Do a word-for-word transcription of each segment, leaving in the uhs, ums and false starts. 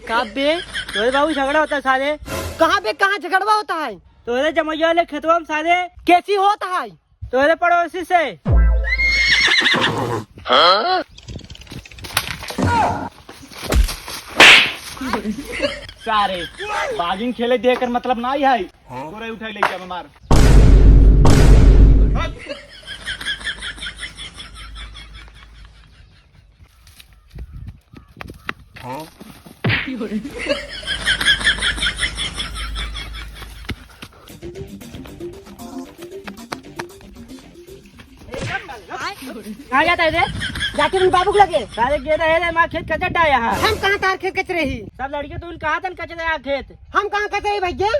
का बे? तोरे बाबू झगड़ा होता है सारे। कहाँ बे, कहाँ झगड़वा होता है? तोरे जमैया वाले खेतवा में सारे। कैसी होता है? तोरे पड़ोसी से। सारे बागिन खेले देकर मतलब ना ही है। तोरे उठाई ले जा मार। कहाँ जाता है रे? जाके उन बाबू के लगे। सारे गे रहे रे, माँ खेत कचर डाया है। हम कहाँ तार खेत कचरे ही? सब लड़के तो उन कहा था कचरे आ खेत। हम कहाँ कचरे ही भैया?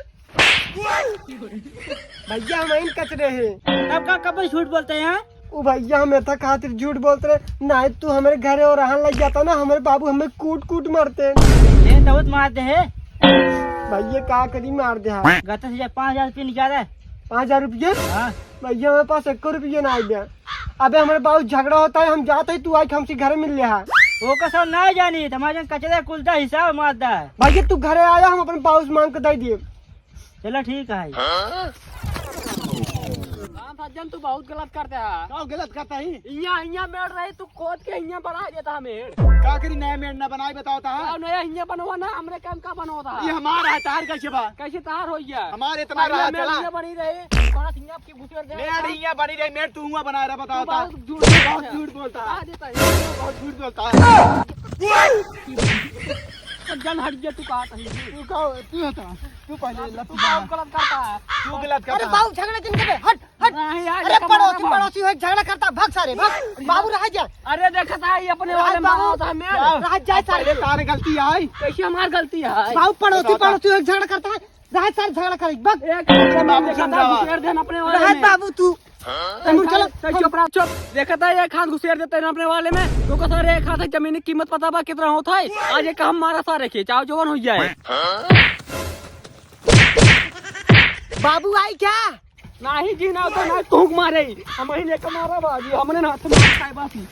भैया हम इन कचरे ही। तब का कब झूठ बोलते हैं? ओ भैया हम एथा खातिर झूठ बोलते रहे, नहीं तू हमारे घरे और रहन लग जाता ना, हमारे बाबू हमें कूट कूट मारते। ये तो बहुत मारते हैं। भैया का करी, मार दे है। गत से पाँच हजार रुपये निकाला है। पाँच हजार रुपये? हाँ। भैया, हमारे पास एको रुपये ना आए बे। अबे, हमारे बाबू झगड़ा होता है, हम जाते ही तू आके हमसे घर में मिल ले हा। वो कसम ना जानी, तुम्हारे जन कचरे कुलता हिसाब मारता है। भैया, तू घरे आया, हम अपने बाबू से मांग के दे दिए। चलो, ठीक है। राम सज्जन, तू बहुत गलत करते है। का गलत करता ही? इहाँ, इहाँ मेड़ रही, तू खोद के इहाँ बना देता है मेड़। का करी, नया मेड़ ना बनाई, बताओ ता। का नया इहाँ बनवा ना, हमरे काम का बनवा ता? ये हमारा है, तार कैसे बा? कैसे तार हो गया? हमारे इतना पहले रहा मेड़ चला। इहाँ बनी रही, बड़ा सिंह आपकी घुसेड़ दे। मेड़ इहाँ बनी रही, मेड़ तू हुआ बना रहा, बताओ तू ता। बहुत झूठ बोलता है। बहुत झूठ बोलता है। आ देता है। बहुत झूठ बोलता है। सज्जन हट गया, तू कहा था। तू का, तू होता, तू पहले तू लत्ती बहुत मारा। गलत करता है। तू गलत अरे करता। बाबू झगड़ा जिन करे, हट। हट। नहीं यार, अरे ये कमाल पड़ोसी, है। पड़ोसी हो, एक झगड़ा करता, भाग सारे, भाग। बाबू रह जा। अरे देखा था, ये अपने वाले अरे मारा बाबू, होता है मेरे। रह जा सारे। पहले तारे गलती आई। कैसे हमार गलती है? बाबू पड़ोसी, बताओ तो। पड़ोसी हो, एक झगड़ा करता है, रह सारे झगड़ा करे, भाग। एक बाबू देखा था, समझावा। घुसेड़ देन अपने वाले रह में। बाबू तू। तैमूर चलो। चुप रह, चुप। देखा था, एक हाथ घुसेड़ देते हैं अपने वाले में। तो का सारे एक हाथ है, जमीन की कीमत पता बा कितना होता है? आज एक हम मारा सारे के, चाहो जवन हो जाए। बाबू आई क्या? नाही जी, ना तो ना तूक मारे। हम ही लेके मारा बाजी, हमने ना हाथ मार खाए बासी।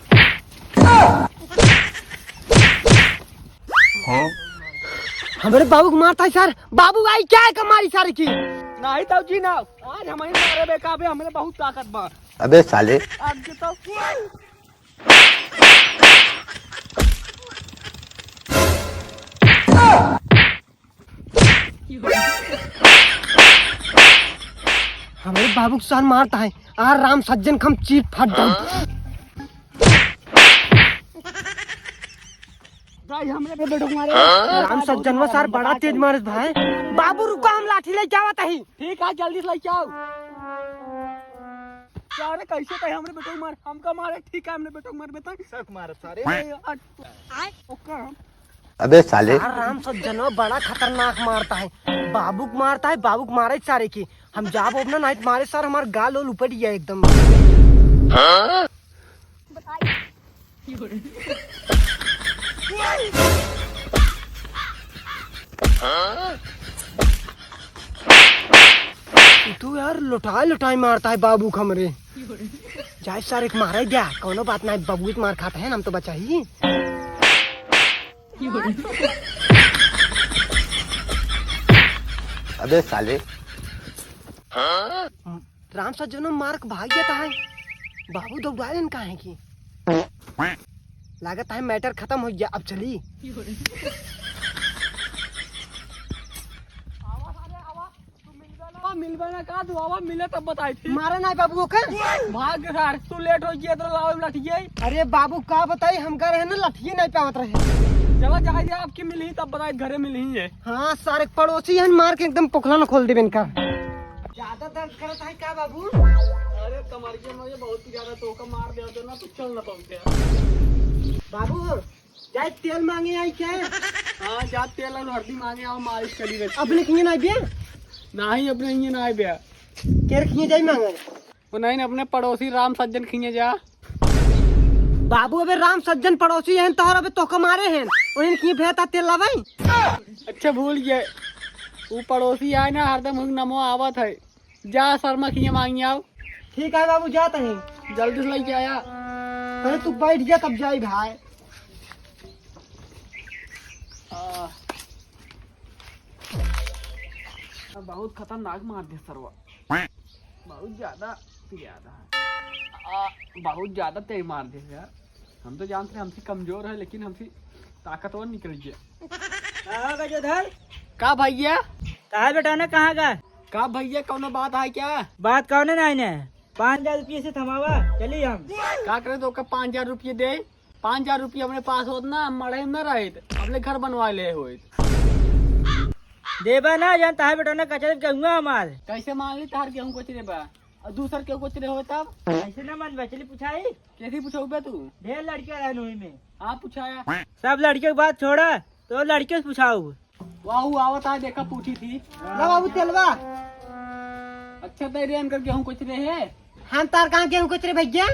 हमरे बाबू को मारता है सर। बाबू आई क्या है कमारी सारे की? नाही तो जी ना, आज हम ही मारे बेकाबे, हमरे बहुत ताकत बा। अबे साले। आज के तो हमरे बाबू के सार मारता है, आ राम सज्जन खम चीट फाट डाल। भाई, हमरे पे बेटो मारे। राम सज्जनवा सार बड़ा तेज मारत भाई। बाबू रुको, हम लाठी लेके आवत हई। ठीक है, जल्दी से लेके आओ। सारे कैसे कहे हमरे बेटो मार, हमका मारे, ठीक है, हमरे बेटो मार बेटा। सब मारत सारे। ए, आ, ओका। अबे साले। यार, राम सज्जनो बड़ा खतरनाक मारता है। बाबूक मारता है, बाबूक मारे सारे की। हम जाब ओब ना, नाहीं तो मारे सर, हमार गाल ओल उपट गया एकदम। तू यार, लुटाई लुटाई मारता है बाबूक हमरे। जाए सर, एक मारे द्या, कौनो बात नाहीं, बाबू एक मार खाता है ना, हम तो बचा ही। अबे साले। राम सज्जनो मार के भाग गया था है। बाबू दौड़ाए लेन काहे की? लागत है मैटर खतम हो गया, अब चली। का दुआवा मिले तब बताई थी। मारा नाहीं बाबू ओके। भाग सार, तू लेट होइ गया, इधर लाओ लठिये। अरे बाबू का बताई, हम घर है ना, लठिये नाहीं पावत रहे। चला जाए दे, आपकी मिली तब बताई, घरे मिली है। हाँ, सारे पड़ोसी हैं, मार के एकदम पोखला न खोल देबे इनका। ज्यादा दर्द करत है का बाबू? अरे कमरिया में बहुत ज्यादा, तो का मार दे दो ना, तो चल ना पाऊँ क्या? बाबू, जाए तेल मांगे आई क्या? हाँ, जा तेल और हरदी मांगे आओ, मालिश करी रहती। अपने किए ना आइबे? नाहीं, अपने इये ना आइबे। केर किए जाई मांगे? वो नाहीं, अपने पड़ोसी राम सज्जन किए जा। बाबू, अबे राम सज्जन पड़ोसी हैं तोहर, अबे तोहका मारे हैं। उन्हें किए भेजता तेल लावे। अच्छा, भूल गए, वो पड़ोसी आए ना, हरदम हुक नमो आवत है। जा शर्मा किए मांगी आओ। ठीक है बाबू, जात है। जल्दी से लेके आया। पहले तू बैठ जा तब जाई भाई। आ, बहुत खतरनाक मार दे सरवा, बहुत ज्यादा पिरादा है। आ, बहुत ज्यादा तेज मार दे यार। हम तो जानते हैं हमसे कमजोर है, लेकिन हमसे ताकतवर निकल गया। कहाँ का जो धर? का भैया? कहाँ बेटा ना, कहाँ का? का भैया, कौनो बात है क्या? बात कौन है ना इन्हें? पाँच हजार रुपये से थमावा, चली हम। का करे तो का पाँच हजार रुपये दे? पाँच हजार रुपये अपने पास होत ना, हम मड़े में ना रहत, अपने घर बनवा ले होत। देबा ना, जान तहार बेटा ना कचरे के गेहुआ हमार। कैसे मान ली तहार गेहूँ कचरे बा? और दूसर केहू कचरे होए तब? ऐसे ना मन बा, चली पुछाई। कैसे पूछोगे तू? ढेर लड़के रहन वही में। हाँ, पूछाया। सब लड़के के बात छोड़ा, तो लड़के से पूछाऊ। वाहू आवत है, देखा पूछी थी। ला बाबू तेलवा। अच्छा, तेरे इनकर गेहूँ कचरे है? हम तार कहाँ गेहूँ कचरे भैया?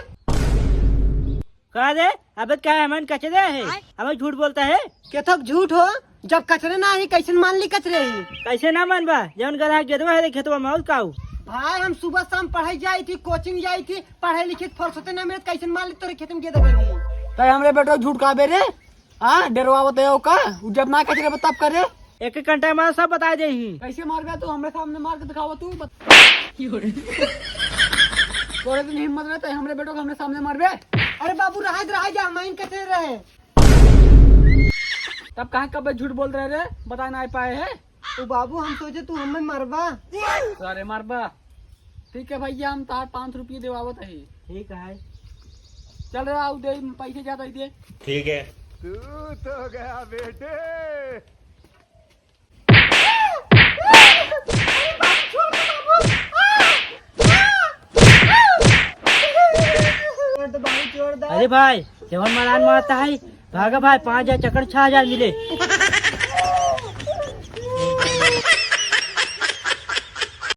का रे? अबे का हमन कचरे है? अबे झूठ बोलता है? केथक झूठ हो, जब कचरे ना ही कैसन मान ली कचरे ही? कैसे ना मानबा? जौन गधा गेदवा है खेतवा में, और काऊ? भाई, हम सुबह शाम पढ़ाई जाई थी, कोचिंग जाई थी, पढ़े लिखे के फुर्सते ना मिलत, कैसन मान ली तोरे खेत में गेदवा है? तै हमरे बेटो झूठ कहबे रे? हाँ, डरवावत है का? उ जब ना कचरे बा तब करे। एक एक घंटा में सब बता दे ही। कैसे मारबे तू? हमरे सामने मार के दिखावा तू। बत- तोरे दिन हिम्मत रहता है हमरे बेटो को हमरे सामने मारबे। अरे बाबू, रहा दे, रहा जा, हम इन कचरे रहे। तब कहाँ कब झूठ बोल रहे रे? बता ना पाए है। ओ बाबू, हम सोचे तू हमें मारबा। अरे मारबा। ठीक है भैया, हम तार पाँच रुपये देवावत है। ठीक है। चल रहा हूँ, दे पैसे ज्यादा ही दे। ठीक है। तू तो गया बेटे। अरे भाई, जवन मरान मारता है, भागा भाई, पाँच हजार चकड़ छह हजार मिले।